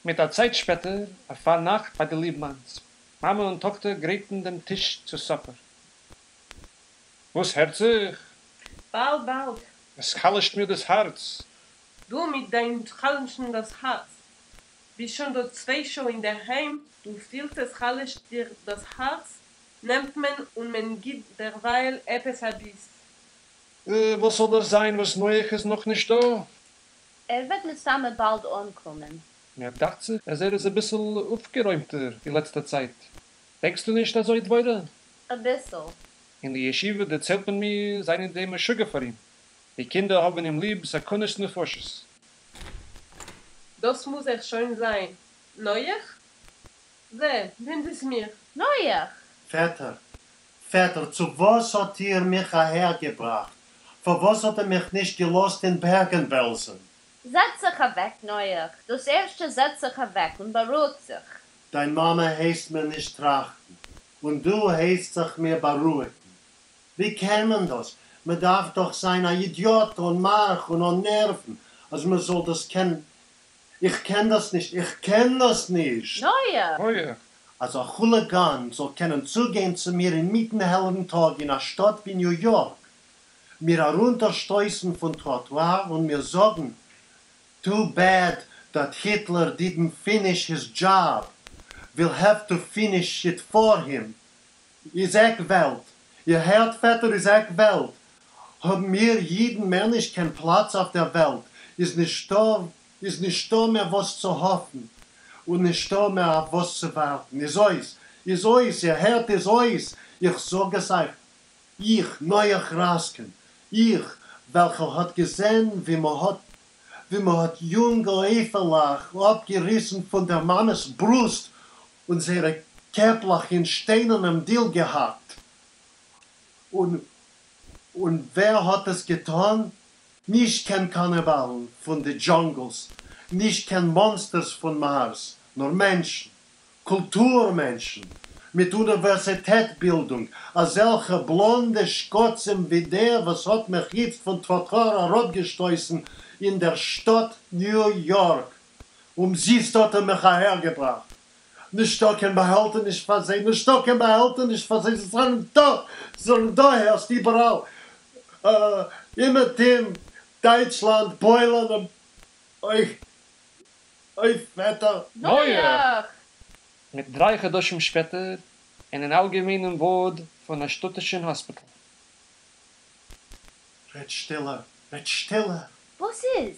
מיט א צייט שפעטער, א פארנאכט ביי די ליבמאנס. מאמע און טאכטער גרייטן דעם טיש צו סאפער. וואס הערט זיך? באלד באלד. עס חלש'ט מיר דאס הארץ. דו מיט דיין חלש'ן דאס הארץ. ביסט שוין דא צוויי שעה אינדערהיים, דו פילסט עס חלש'ט דיר דאס הארץ, נעמט מען און מען גיט דערווייל עפעס א ביס. וואס זאל דאס זיין וואס נוח איז נאך נישט דא? ער וועט מסתמא באלד אנקומען. מיר דאכט זיך אז ער איז אביסל אויפגערוימטער די לעצטע צייט. דענקסטו נישט אזוי דבורה? אביסל. אין די ישיבה דערציילט מען מיר זענען זיי משוגע פאר אים. די קינדער האבן אים ליב סכנות נפשות. דאס מוז ער שוין זיין. נוח? זע, נעמט עס מיר. נוח! פעטער, פעטער, צו וואס האט איר מיך אהער געבראכט? פארוואס האט איר מיך נישט געלאזט אין בערגען-בעלזען? זעץ זיך אוועק, נוח, דאס ערשטע זעץ זיך אוועק און בארואיג זיך. דיין מאמע הייסט מיר נישט טראכטן, און דו הייסט זיך מיר בארואיגן. ווי קען מען דאס? מען דארף דאך זיין א אידיאט אן מארך און אן נערוון אז מען זאל דאס קענען. איך קען דאס נישט! איך קען דאס נישט! נוח! נוח! אז א כוליגאן זאל קענען צוגיין צו מיר אינמיטן העלן טאג אין א שטאט ווי ניו יארק, מיר ארונטערשטויסן פון טראטואר און מיר זאגן, טו בעד דעט היטלער דידנט פיניש היז דזשאב, וויל העוו טו פיניש איט פאר הים, איז עק וועלט! איר הערט פעטער איז עק וועלט! האבן מיר אידן מער נישט קיין פלאץ אויף דער וועלט, איז נישטא איז נישטא מער וואס צו האפן, און נישטא מער אויף וואס צו ווארטן, איז אויס! איז אויס! איר הערט איז אויס! איך זאג עס אייך, איך, נוח ראסקין, איך, וועלכער האט געזען ווי מ'האט ווי מ'האט יונגע עופה'לעך אפגעריסן פון דער מאמע'ס ברוסט און זייערע קעפלעך אין שטיינערנעם דיל געהאקט. און און ווער האט עס געטאן? נישט קיין קאניבאלן פון די דזשאנגלס, נישט קיין מאנסטערס פון מארס, נאר מענטשן, קולטור מענטשן, מיט אוניווערסיטעט בילדונג, אזעלכע בלאנדע שקצים ווי דער וואס האט מיך איצט פון טראטואר אראפגעשטויסן אין דער שטאט ניו יארק. אומזיסט האט ער מיך אהערגעבראכט. נישטא קיין באהעלטעניש פאר זיי, נישטא קיין באהעלטעניש פאר זיי, זיי זענען דא, זיי זענען דא, הערסט, איבעראל, אומעטום, דייטשלאנד, פוילן, אוי, אוי פעטער. נוח! נוח! מיט דריי חדשים שפעטער, אין אן אלגעמיינעם ווארד פון א שטאטישן האספיטאל. רעד שטילער, רעד שטילער! וואס איז?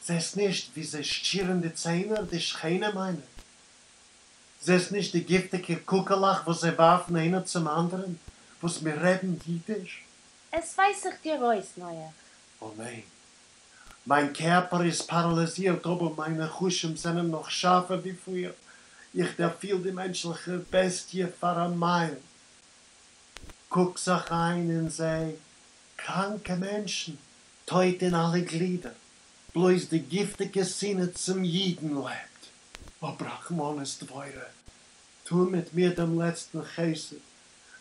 זעסט נישט ווי זיי שטשירען די ציינער, די שכנים מיינע? זעסט נישט די גיפטיגע קוקעלעך וואס זיי ווארפן איינער צום אנדערען וואס מיר רעדן אידיש? עס ווייזט זיך דיר אויס, נוח. או ניין, מיין קערפער איז פאראליזירט אבער מיינע חושים זענען נאך שארפער ווי פריער, איך דערפיל די מענטשליכע בעסטיע פאר א מייל. קוק זיך איין אין זיי, קראנקע מענטשן, טויט אין אלע גלידער, בלויז די גיפטיגע שנאה צום אידן לעבט. האב רחמנות דבורה, טו מיט מיר דעם לעצטן חסד,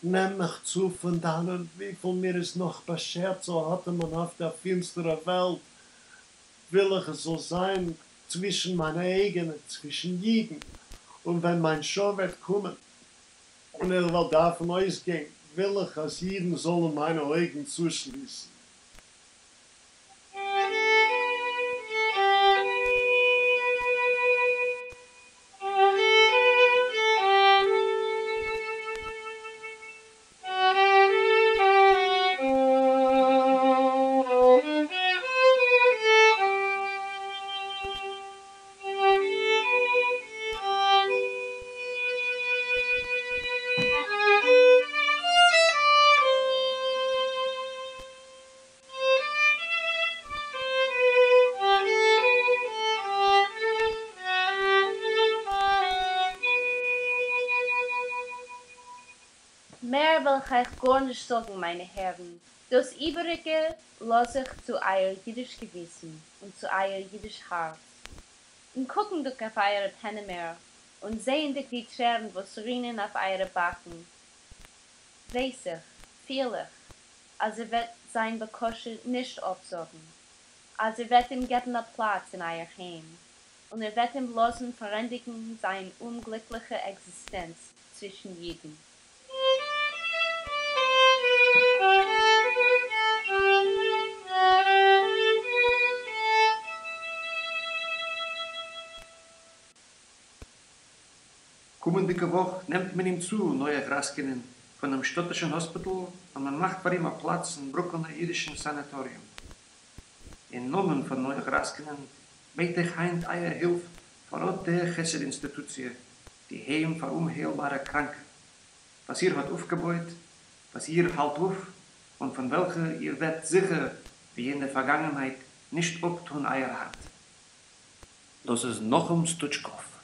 נעם מיך צו פון דאנען, וויפיל מיר איז נאך באשערט צו אטעמען אויף דער פינסטערער וועלט, וויל איך עס זאל זיין צווישן מיינע אייגענע, צווישן אידן, און ווען מיין שעה וועט קומען און איך וועל דארפן אויסגיין, וויל איך אז אידן זאלן מיינע אויגן צושליסן. מער וועל איך אייך גארנישט זאגן, מיינע הערן, דאס איבעריגע לאז איך צו אייער אידיש געוויסן און צו אייער אידיש הארץ. און קוקנדיג אויף אייערע פענעמער און זעענדיג די טרערן וואס רינען אויף אייערע באקן, ווייס איך, פיל איך, אז איר וועט זיין בקשה נישט אפזאגן, אז איר וועט אים געבן א פלאץ אין אייער היים. און ער וועט אים לאזן פארענדיגן זיין אומגליקליכע עקזיסטענץ צווישן אידן. קומענדיגע וואך נעמט מען אים צו, נוח ראסקינען, פונעם שטאטישן האספיטאל און מען מאכט פאר אים א פלאץ אין ברוקלינער אידישן סאנאטאריום. אין נאמען פון נוח ראסקינען בעט איך היינט אייער הילף פאר אט דער חסד אינסטיטוציע, די היים פאר אומהיילבארע קראנקע, וואס איר האט אויפגעבויט, וואס איר האלט אויף, און פון וועלכע איר וועט זיכער, ווי אין דער פארגאנגענהייט, נישט אפטאן אייער האנט. דאס איז נחום סטוטשקאוו.